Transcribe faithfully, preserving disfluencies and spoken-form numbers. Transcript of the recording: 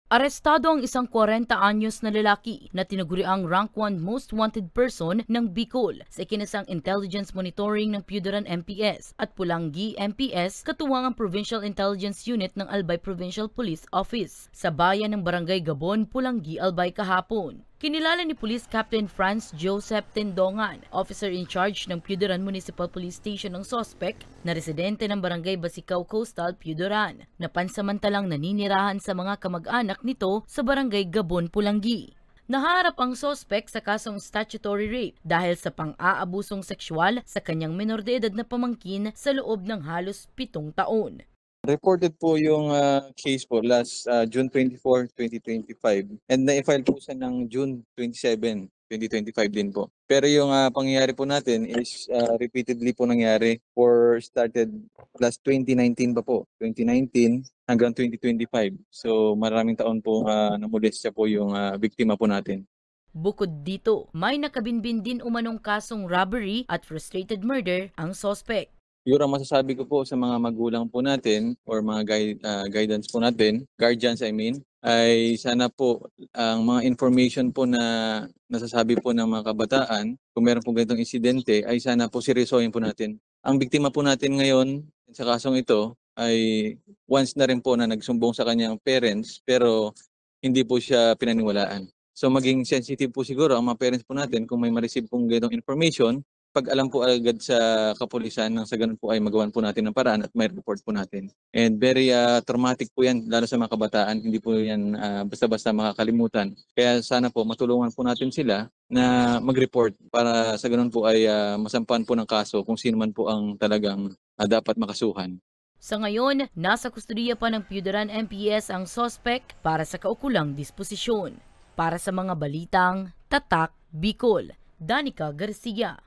Arestado ang isang kwarenta anyos na lalaki na tinaguriang rank one most wanted person ng Bicol sa ikinasang intelligence monitoring ng Pioduran M P S at Pulanggi M P S, katuwang ang Provincial Intelligence Unit ng Albay Provincial Police Office, sa bayan ng Barangay Gabon, Pulanggi, Albay kahapon. Kinilala ni Police Captain Franz Joseph Tendongan, officer in charge ng Pioduran Municipal Police Station, ang suspek na residente ng Barangay Basicao Coastal, Pioduran, na pansamantalang naninirahan sa mga kamag-anak nito sa Barangay Gabon, Pulanggi. Nahaharap ang suspek sa kasong statutory rape dahil sa pang-aabusong sexual sa kanyang menor de edad na pamangkin sa loob ng halos pitong taon. Reported po yung, ah, case po last, ah, June twenty-four, twenty twenty-five, and na-file po siya ng June twenty-seven, twenty twenty-five din po. Pero yung, ah, pangyayari po natin is, ah, repeatedly po nangyari for started last twenty nineteen pa po, twenty nineteen hanggang twenty twenty-five. So, maraming taon po, ah, namolestya po yung, ah, biktima po natin. Bukod dito, may nakabinbin din umanong kasong robbery at frustrated murder ang suspek. Siguro ang masasabi ko po sa mga magulang po natin or mga guide, ah, guidance po natin, guardians I mean, ay sana po ang mga information po na nasasabi po ng mga kabataan, kung meron pong ganitong insidente, ay sana po seryosohin po natin. Ang biktima po natin ngayon sa kasong ito ay once na rin po na nagsumbong sa kanyang parents, pero hindi po siya pinaniwalaan. So, maging sensitive po siguro ang mga parents po natin kung may ma-receive pong ganitong information, pag-alam po agad sa kapulisan nang sa ganun po ay magawan po natin ng paraan at may report po natin. And very, ah, traumatic po yan, lalo sa mga kabataan, hindi po yan, ah, basta-basta makakalimutan. Kaya sana po matulungan po natin sila na mag-report para sa ganun po ay, ah, masampahan po ng kaso kung sino man po ang talagang, ah, dapat makasuhan. Sa ngayon, nasa kustodiya pa ng Pioduran M P S ang suspek para sa kaukulang disposisyon. Para sa mga balitang Tatak Bicol, Danica Garcia.